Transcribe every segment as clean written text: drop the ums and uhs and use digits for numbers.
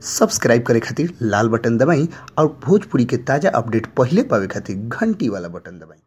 Subscribe करे खातिर लाल button दबाई और भोजपुरी के ताज़ा अपडेट पहिले पावे खातिर घंटी वाला बटन दबाई।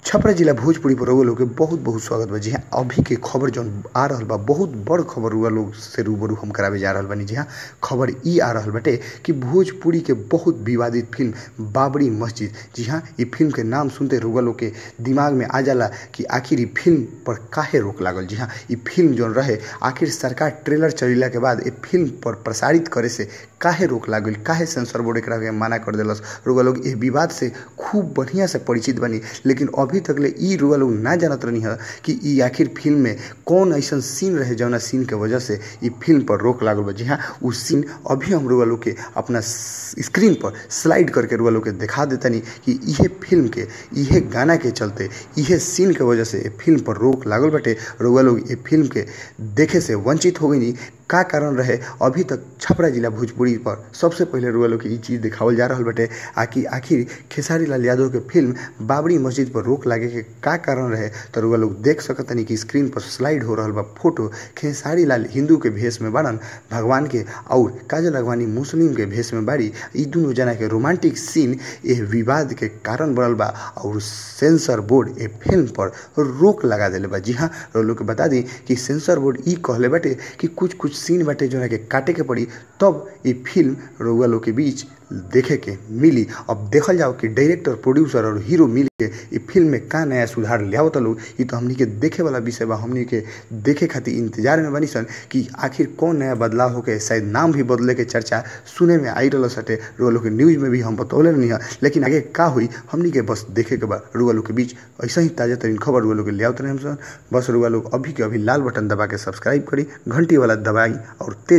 छपरा जिला भोजपुरी पर रउआ लोग के बहुत बहुत स्वागत बा। जी हाँ, अभी के खबर जौन आ रहल बा बहुत बड़ खबर रउआ लोग से रूबरू हम करावे जा रहल बानी। जी हाँ, खबर ई आ रहल बाटे कि भोजपुरी के बहुत विवादित फिल्म बाबरी मस्जिद, जी हाँ, ई फिल्म के नाम सुनते रउआ लोग के दिमाग में आ जाला कि आखिर ई फिल्म पर काहे रोक लागल। जी हाँ, ई फिल्म जौन रहे आखिर सरकार ट्रेलर चलेला के बाद ए फिल्म पर प्रसारित करे से काहे रोक लागल, काहे सेंसर बोर्ड एकरा के मना कर देलस। रउआ लोग एह विवाद से खूब बढ़िया से परिचित बानी, लेकिन अभी तक ले ई रउआ लोग ना जानत रहनी है कि ई आखिर फिल्म में कौन ऐसा सीन रहे जौना सीन के वजह से ई फिल्म पर रोक लागल बा। जी हाँ, उ सीन अभी हम रउआ लोग के अपना स्क्रीन पर स्लाइड करके रउआ लोग के दिखा देतनी कि इहे फिल्म के इहे गाना के चलते इहे सीन के वजह से फिल्म पर रोक लागल बाटे। रउआ लोग ए फिल्म के देखे से वंचित हो गईनी। का कारण रहे अभी तक छपरा जिला भोजपुरी पर सबसे पहले रउआ लोग के ई चीज़ दिखावल जा रहल बाटे आकि आखिर खेसारी लाल यादव के फिल्म बाबरी मस्जिद पर रोक लागे के का कारण रहे। तो रउआ लोग देख सकतनी कि स्क्रीन पर स्लाइड हो रहल बा फोटो, खेसारी लाल हिंदू के भेष में बाड़न भगवान के और काजल राघवानी मुस्लिम के भेष में बाड़ी। ई दुनू जना के रोमांटिक सीन एह विवाद के कारण बनल बा और सेंसर बोर्ड ए फिल्म पर रोक लगा देले बा। जी हाँ, रउआ लोग के बता दी कि सेंसर बोर्ड ई कहले बाटे कि कुछ कुछ सीन बाटे जोना के काटे के पड़ी तब ये फिल्म रउआ लोग के बीच देखे के मिली। अब देखल जाओ कि डायरेक्टर, प्रोड्यूसर और हीरो मिल के ये फिल्म में का नया सुधार लियावत लोग, ये तो हमनी के देखे वाला विषय बा। हमनी के देखे खातिर इंतजार में बनी सन कि आखिर कौन नया बदलाव होके, शायद नाम भी बदले के चर्चा सुने में आई रहा सटे। रउआ लोग के न्यूज में भी हम बतौले नहीं है, लेकिन आगे का हुई हमनी के बस देखे के बा। रउआ लोग के बीच ऐसा ही ताज़ा तरीन खबर रउआ लोग के लियावत रहे हम सन। बस रउआ लोग अभी के अभी लाल बटन दबा के सब्सक्राइब करी, घंटी वाला दबाई और तेज